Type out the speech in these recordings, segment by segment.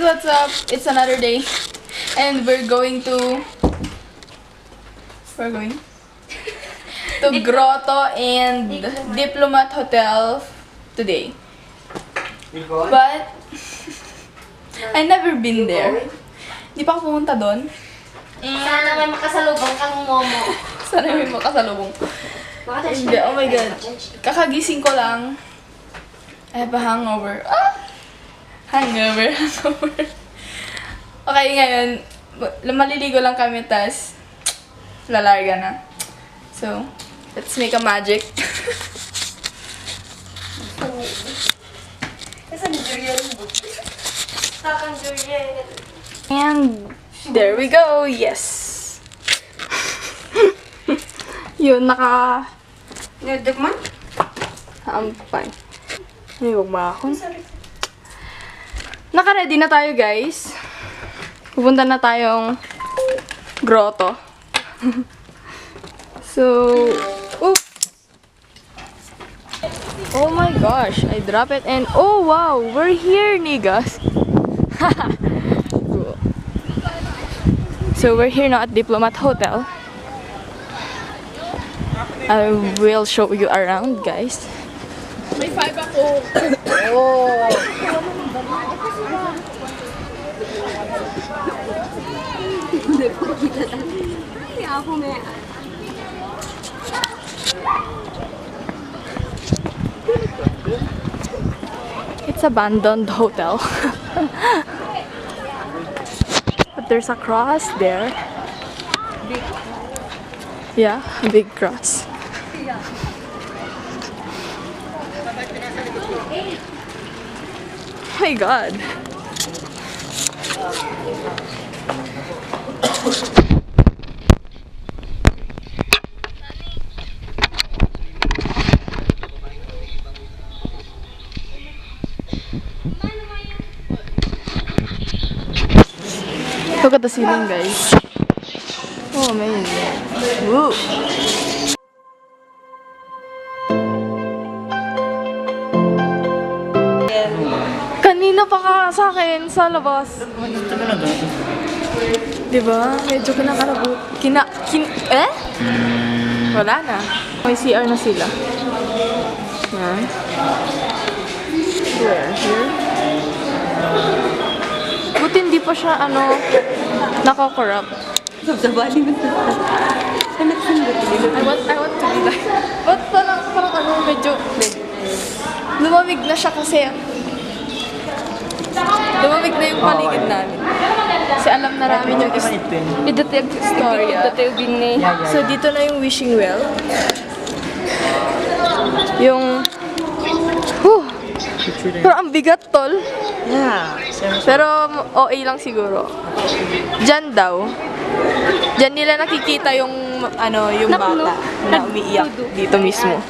what's up? It's another day. And we're going to Grotto and Diplomat Hotel today. But I never been there. Di pa ako pumunta doon. Sana may makasalubong kang momo. Sana may makasalubong. Hindi, oh my god. Kakagising ko lang. I have a hangover. Hangover. Okay, ngayon, maliligo lang kami, tas lalarga na. So, let's make a magic. And there we go. Yes. Yun, Diplomat? Ampay. Ay, huwag makakon. Naka-ready na tayo, guys. Pupunta na tayong grotto. So, oops. Oh my gosh, I drop it and oh wow, we're here, niggas. So we're here now at Diplomat Hotel. I will show you around, guys. May 5 ako. Oh. It's abandoned hotel. But there's a cross there. Yeah, a big cross. Oh my god. Look at the ceiling, guys. Oh, amazing. Woo! Kanina pa ka sa akin sa labas. Diba? Medyo kinakalabot. Wala na. May CR na sila. Yan. Where? Here? Buti hindi pa siya, nako-corrupt. I want to be like... But parang medyo... Lumamig na siya kasi... Lumamig na yung paligid namin. Kasi alam na namin yung story. So dito na yung wishing well. Yung... Pero ang bigat, tol. Yeah. Pero OA lang siguro. Diyan daw. Diyan nila nakikita yung yung bata na umiiyak dito mismo.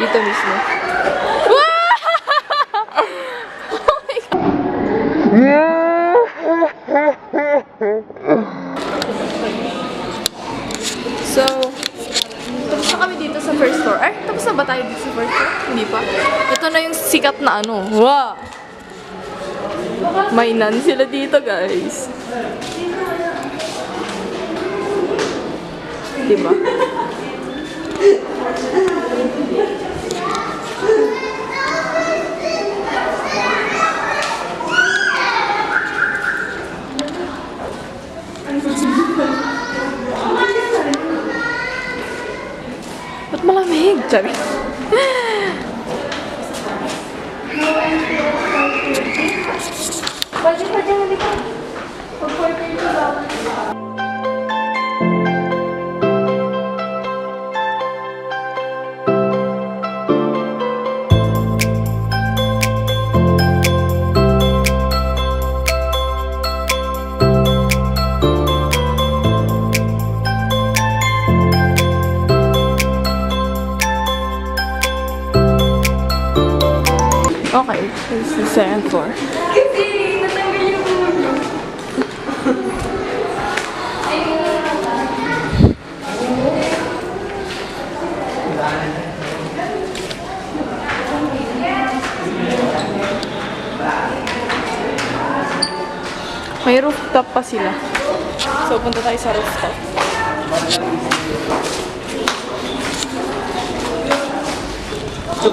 Dito mismo. Oh my god. So, tapos na kami dito sa first floor. Tapos na ba tayo dito sa first floor? Hindi pa. Ito na yung sikat na Wow! May nun sila dito, guys. Diba? Ba't malamig? Sabi. Pwede pa dyan, hindi pa. Pag-porter ko lang. Okay, this is the second floor. Kasi natanggal yung ulo. May rooftop pa sila. So, punta tayo sa rooftop.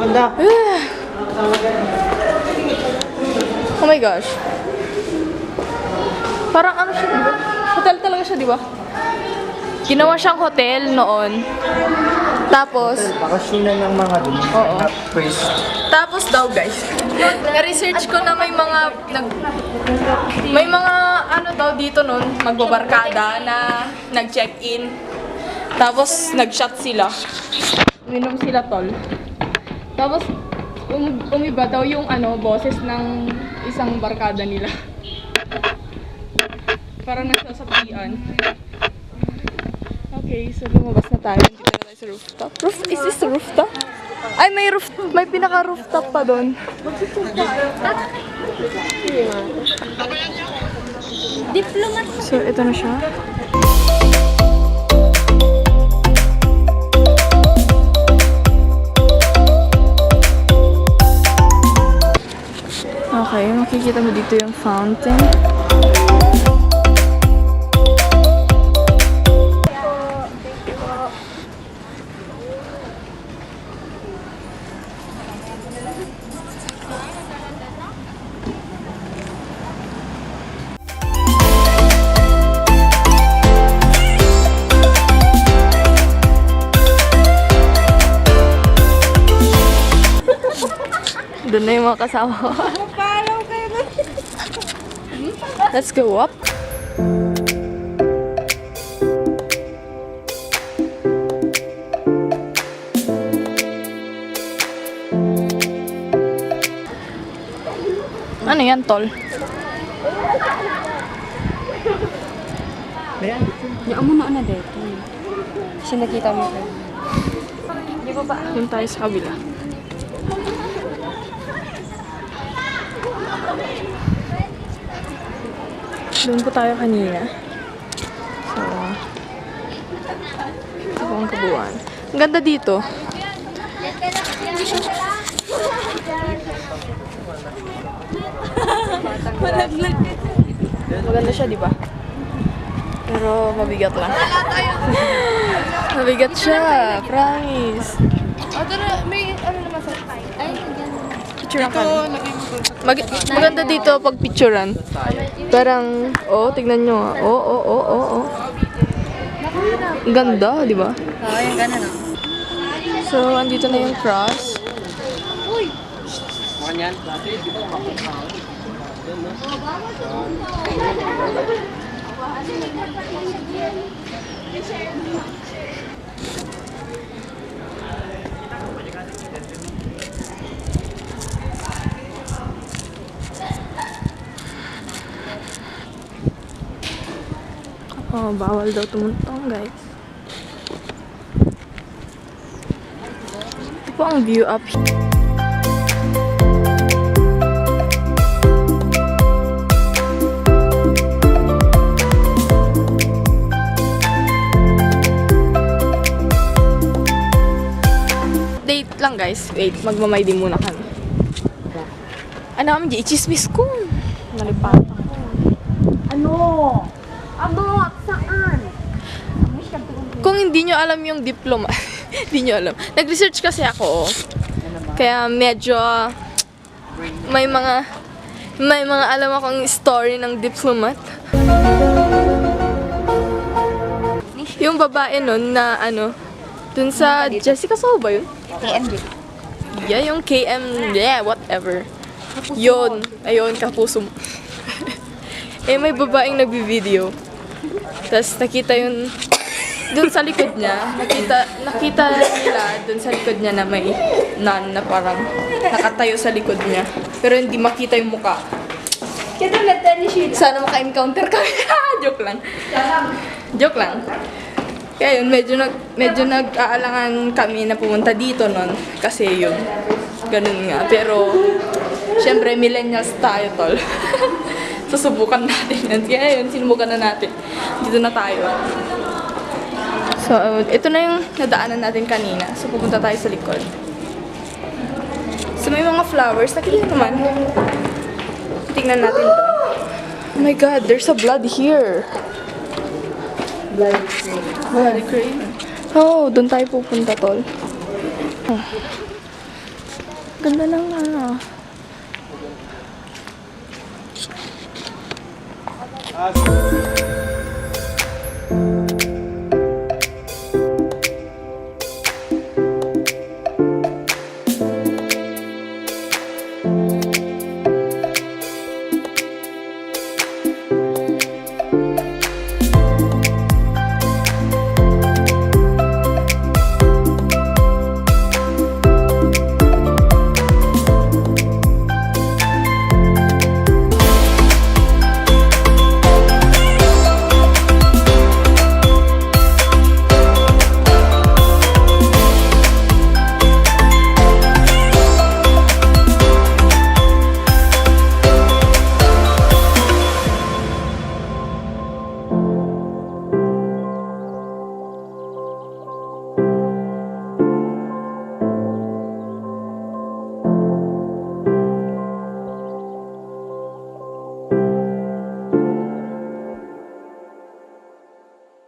Ganda. Oh my gosh. Parang ano siya, di ba? Hotel talaga siya, di ba? Ginawa siyang hotel noon. Tapos, Bakasyonan ng mga dun. Oo. First. tapos daw guys, na-research ko na may mga ano daw dito noon, magbabarkada na nag-check-in. Tapos nag-shot sila. Uminom sila tol. Tapos umiba daw yung boses ng isang barkada nila. Parang nagsasapian. Okay, so lumabas na tayo. Dito na tayo sa rooftop. Is this the rooftop? Ay, may pinaka-rooftop pa doon. Diplomat. So, ito na siya. Okay, makikita mo dito yung fountain. Doon na yung mga kasama ko. Let's go up. Ano yan, tol? Yung mo na dito. Siya nakita mo. Di ba ba? Doon tayo sa kabila. Doon po tayo kanina. So, ito po ang kabuuan. Ang ganda dito. Maganda siya, di ba? Pero mabigat lang. Mabigat siya, promise. May ano naman sa picture ka. Maganda dito pag picturean. Parang, tignan nyo ah. Ang ganda, di ba? Oo, yung gano'n na. So, andito na yung cross. Bawal daw tumuntong, guys. Ito po ang view up here. Date lang, guys. Wait, magmamaydi muna kami. Ano kami, i-chismis ko. Nalipatan ko. Abot! Saan? Kung hindi nyo alam yung Diplomat, hindi nyo alam. Nag-research kasi ako, kaya medyo may mga alam akong story ng Diplomat. Yung babae nun na dun sa Jessica Soho ba yun? KMG. Yeah, yung KM, whatever. Yun, ayun, kapuso mo. May babaeng nagbi-video. Tapos nakita yun, dun sa likod niya, nakita nila dun sa likod niya na may nun na parang nakatayo sa likod niya. Pero hindi makita yung mukha. Sana maka-encounter kami. Joke lang. Joke lang. Kaya yun, medyo nag-aalangan kami na pumunta dito nun. Kasi yun, ganun nga. Pero, syempre, millennials tayo, tol. Susubukan natin yan. Kaya yun, sinubukan na natin. Dito na tayo. So, ito na yung nadaanan natin kanina. So, pupunta tayo sa likod. So, may mga flowers. Nakikita naman. Tingnan natin to. Oh my god, there's a blood here. Bloody crane. Oh, doon tayo pupunta, tol. Oh. Ganda lang ah.